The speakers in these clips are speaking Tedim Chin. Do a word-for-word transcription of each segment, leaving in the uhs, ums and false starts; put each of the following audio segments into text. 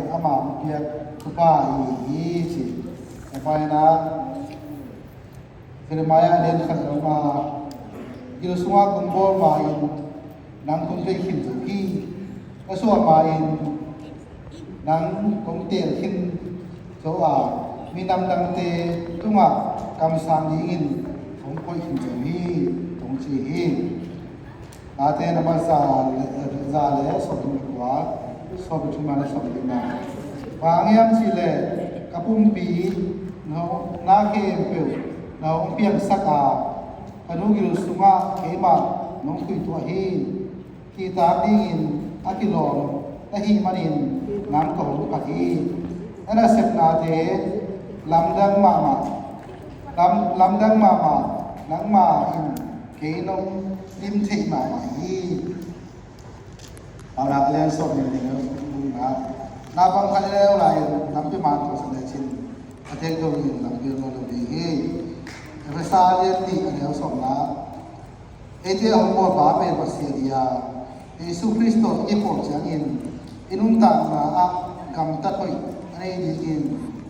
Ama hong piak thupha ahi hi ci. A paina Jeremiah lian khat a om a, gil sungah kong bawl ma-in nang kong teel khin zo hi. Ka suah ma-in nang kong teel khin zo a, minam dangte tungah kamsang dingin kong koih khin zo hi, kong ci hi. Late number za le, za le sawmthum le kua, sawmthum le sawmthum na. Bang hang hiam cih leh ka pumpi na khempeuh na hong piangsak a, ka nu gil sungah keimah nong khuituah hi. Kihtak dingin a kilawm na hih manin nang ka hong phat hi. Na nasepnate lamdang mahmah, lam, lamdang mahmah, nangmah in kei nong lim thei mahmah hi. Paunak lian sawm nih le nga, naupang khat i neu lai-in lampi man tawh sa lecin a tek dongin lampi lo lo ding hi. Efesa lian nih a neu sawmna, eite a hong bawlpa pen Pasian hi a, Jesu Khrist tawh i kikhawm ciangin i nuntakna ah gamtat hoih a nei dingin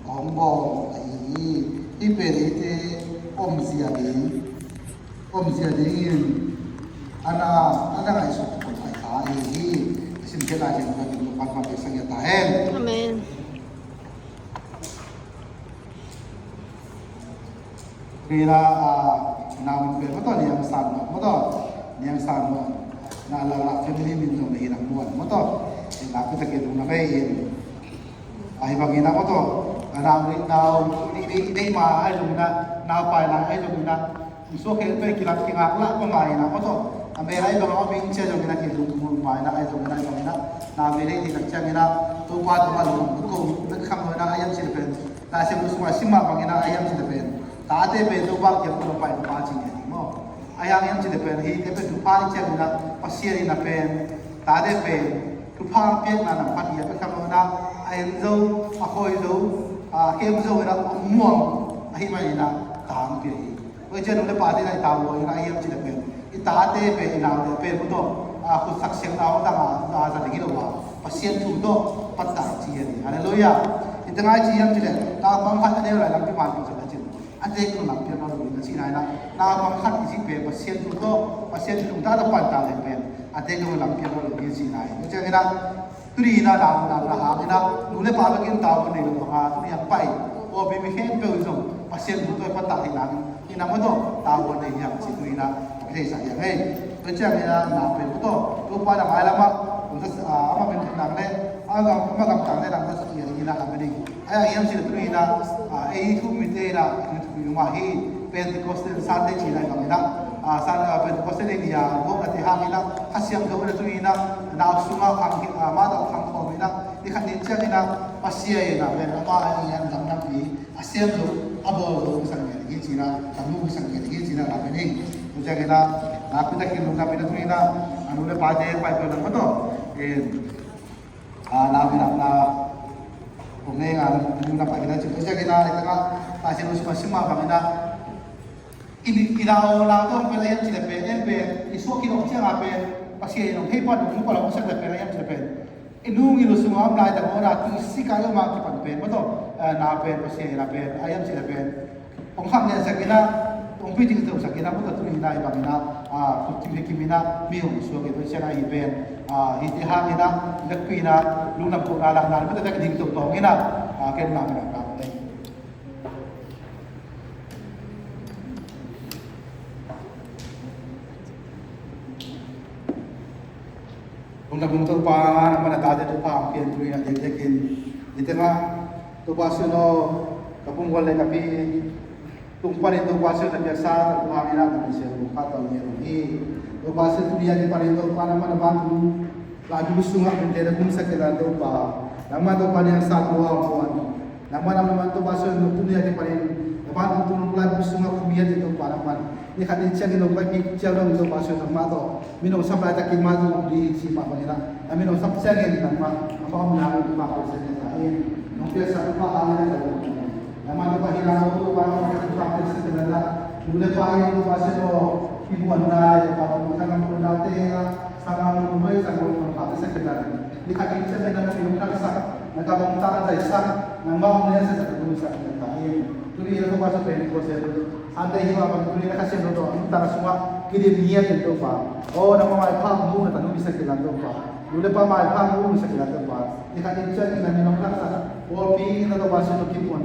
a hong bawl ahi hi. Hih pen eite omzia ding, omzia dingin a na, a na ngaihsut khol paita ahi hi. A simkhiat lai ciang ka kin pan pan pek sang ia ta hen. Amen. Kei na, ah, na min pen maw taw, Niang San Muan maw taw, Niang San Muan. Na la la family min zong na hi na Muan maw taw. Ina pita ke dung na mei in. Ahi bangin ah maw taw, a nau ni nau ni ni ni ma ahi zongin ah, nau pai na ahi zongin ah, suak khel pen kilang kingak lah ko ngai na maw taw. A mel ahi bang a min cia zongin ah, kilung mul mai na ahi zongin ah, ahi bangin ah, na mel ahi ni kak ciangin ah, Topa tungah lungdam ko bek kham lo na, a hiam cih leh pen Lai Siangtho sungah sim mah bangin ah, a hiam cih leh pen tate pen Topa kiang tawh pai, Topa ci ngiat hi maw. A hiam cih leh pen hihte pen thupha i ciangin ah, Pasian in ah pen tate pen thupha piakna nam khat hi a, bek kham lo na, a en zo, a khawi zo, a kem zo in ah, a muang ahih manin ah ta hong pia hi. Tua ciang nu le pate in ah i tavuan in ah, a hiam cih leh pen i tate pen, i naute pen maw taw, a khutsak siangtho tawh a za ding hi lo a, Pasian thu tawh pattah ci hi. Halleluiah. I tengah i ci hiam cih leh, naupang khat a neu lai lampi man tawh sa lecin a tek dong lampi lo lo ding a cihna in ah, naupang khat i cih pen Pasian thu tawh, Pasian thu nungta tawh pattah leh pen a tek dong lampi lo lo ding a cihna hi. Tua ciangin ah, tuni in ah, na, na, na hang in ah, nu le pa bek in tavuan nei lo hang a, tuni a pai pawlpi mi khempeuh in zong Pasian thu tawh i pattah theih nangin, i na maw taw, tavuan nei hi hang cih tuni in ah ka theihsa hi hang ei. Tua ciangin ah, na pen maw taw, Topa na mailam ah, ah, amah min nang le, amah gam, amah gam tang le nang na sa hi hang in ah, amen. A hiam cih leh tuni in ah, ah, ei thu mite in ah, thu mite in ah, Pentecost Sunday cih lai bangin ah, ah, Sun-, ah, Pentecost Day ni a, gawp na te hang in ah, Kha Siangtho in ah tuni in ah, nau sungah khang, ah, mah tawh khang khawm in ah, ni khat ni ciangin ah, Pasian in ah, pen amah in ah, lamdang pi a siam zo, a bawl zo i sang ngiat hi ci in ah, ka mu i sang ngiat hi ci in ah, lam in hing. Tua ciangin ah, na pita kin lungdam in ah tuni in ah, a nu le pate pai pen lam maw taw. Eh, ah, nau in ah, na, kong nei nga, nu na pai in ah, ci tua ciangin ah, i tengah, ta ci nu sima sima bangin ah, i, i nau, nau tawh pen a hiam cih leh pen, en pen, i suak kidawk ciang a pen, Pasian in hong thei pan, hong mu pan hong sak leh pen, a hiam cih leh pen, i nu gil sungah om laitak maw na, tuisik a i om a kipan pen maw taw, eh, na pen, Pasian in a pen, a hiam cih leh pen, hong khang liansak in ah, hong pi ding to sak in ah, maw taw tuni in ah, i bang in ah, ah, khut kim le kim in ah, mi hong suak in, Pasian a hi pen, ah, hihte hang in ah, i lakpi in ah, lungdam kohna lakna, maw taw, tak ding to tawng in ah, ah, ken na min ah ka nei. Kong na kong Topa, na mana tate Topa, ang pian tui na dek dek in. Ite ma, Topa Sian aw, ka pum gol le ka pi. Tung panin Topa Sian na piaksa, ka pu hangin na piaksa, ka pu hangin na piaksa. Topa Sian tuni a kipanin Topa, na mana ban tung. Lai bu sungah mite na kumsak kei dan Topa. Nangmah Topa Niang San Muan. Nangmah, nangmah Topa Sian, nong tuni a kipanin. Nangmah nong tuni lai bu sungah kum hiat in Topa nangmah. Ni khat ni ciangin nong paipih ciang dong Topa Sian nangmah tawh. Min nong sap laitakin mah tawh nong di ci mah bangin ah. Na min nong sap ciangin nangmah. Nangmah om nangin Topa Sian nangmah in. Nong piaksa Topa a nangmah. Nangmah Topa hi nangmah Topa nangmah piaksa Topa Sian nangmah. Nu le pa in Topa Sian aw. Kimuanna le Topa Sian nangmah te na. Sangam nong hoi sangam nong pa Sian nangmah. Ni khat ni ciangin nangmah nong piaksa. Na gam hong tangzaisak, nangmah hong lensasak, ka nuisak na ta hi. Tuni na Topa Jesu pen ko se tu. Ante hi ma pan tuni na Kha Siangtho tawh nang tang sungah kidim hian in Topa. O, nangmah maipha hong mu na ta nuisak kilan Topa. Nu le pa maipha hong mu nuisak kilan Topa. Ni khat in ciang in na min hong laksak. Pawlpi in na Topa Jesu tawh kimuan